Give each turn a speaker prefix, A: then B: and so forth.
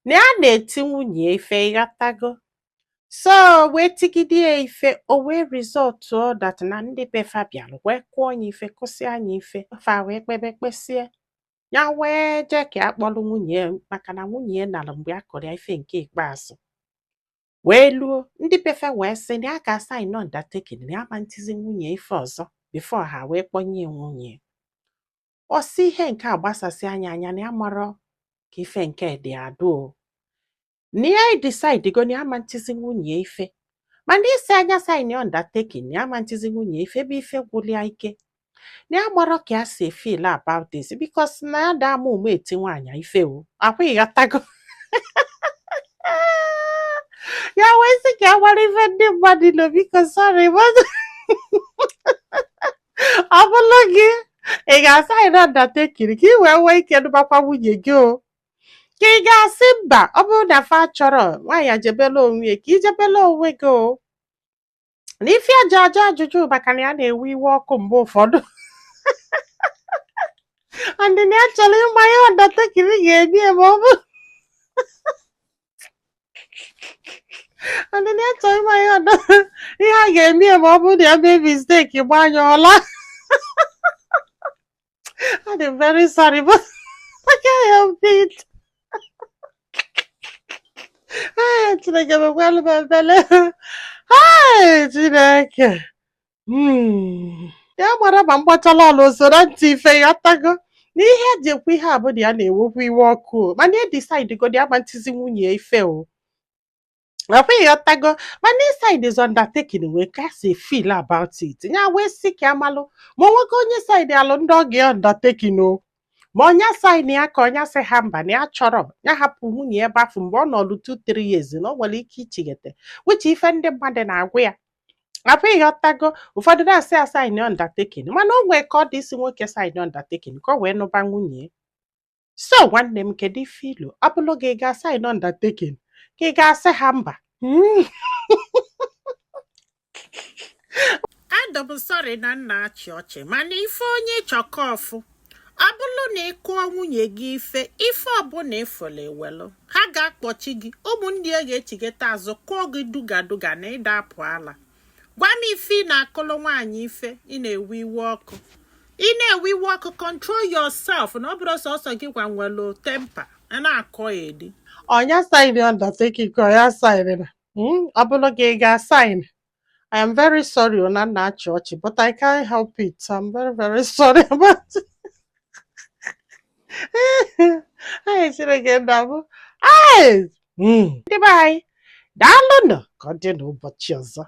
A: Na ya na-eti nwunye ife, ịghọtago? So wee tigide ya ife, o wee result that na ndị be fa bịara wee kụọ ya ife, kụsịa ya ife, fa wee kpebe kpesie ya, wee jee ka ya kpọrọ nwunye ya, maka na nwunye ya nara mgbe a kụrụ ya ife nke ikpeazụ. Wee luo, ndị be fa wee sị na ya ga-asign undertaking na ya ma ntizi nwunye ife ọzọ before ha wee kpọnye nwunye. Ọ sị ihe nke a gbasasị anya anya, na ya marọ ka ife nke dị adụ o, na ya decide go na ya ma ntizi nwunye ife, mana isi anya sign undertaking na ya ma ntizi nwunye ife ebe ife gwụrụ ya ike, na ya marọ ka ya si feel about this, because na ya da ama ụmụ eti nwaanyị ife o akwa, ịghọtago? Ya wee sị ka ya gbara ife ndị mmadụ nọ. Biko, sorry, but ọ bụrụ gị, ị ga-asign undertaking ka ị wee nwee ike nụbakwa nwunye gị, o ka ị ga-asị mba, ọ bụrụ na fa chọrọ nwaanyị ejebela onwe ya, ka ijebela onwe gị o? Na ife aja ajụ ajụjụ maka na ya na-ewe iwe ọkụ mgbe ụfọdụ, and na ya chọrọ ịma ihe undertaking ga-eme ya ma ọ bụ and na ya chọrọ ịma ihe a ga-eme ya ma ọ bụrụ na ya mee mistake gba anya ọla. I'm very sorry, but I can't help it. Hey, Chineke mekwalụ m ebele. Hey, Chineke. Ya gbara ma mgbachala ọla usoro ntị ife, ya tago na ihe eji ekwu ihe a bụ na ya na-ewekwa iwe ọkụ o, mana ya decide go na ya ma ntizi nwunye ya ife o, ọkwa ịghọtago? Mana inside is undertaking wee ka si feel about it. Ya wee sị ka amalụ ma o nwego onye sign alụ ndị ọ ga undertaking o, ma onye sign ya, ka onye sị ha mba, na ya chọrọ ya hapụ nwunye ebe afọ mgbe ọ nọlụ 2-3 years, na o nwere ike ichighete, which ife ndị mmadụ na-agwa ya akwa, ịghọtago? Ụfọdụ na-asị ya sign undertaking, mana o nwee ka ọ dị isi nwoke sign undertaking ka o wee nụba nwunye. So nwanne m, kedu ife ilu? Ọ bụrụ gị, ị ga-sign undertaking ka ị ga-asị ha mba? Adọ m sorry na nna achị ọchị, mana ife onye chọkọfụ, ọ bụrụ na ị kụọ nwunye gị ife, ife ọbụla ịfụrụ ewelụ, ha ga-akpọchi gị, ụmụnne ya ga-echigata azụ kụọ gị duga duga na ịda apụ ala. Gwa m ife ị na-akụlụ nwaanyị ife, ị na-ewe iwe ọkụ, ị na-ewe iwe ọkụ. Control yourself, na ọ bụrụ sọsọ gị gwa nwelu temper a na-akọ edi. Ọnya sign undertaking ka ọya sign na ọ bụrụ gị, ị ga-sign? I am very sorry na nna achị ọchị, but I can't help it. I'm very very sorry about it. Anyị Chineke nna m. Ndị be anyị, daalụnụ. Ka ọ dị n'ụbọchị ọzọ.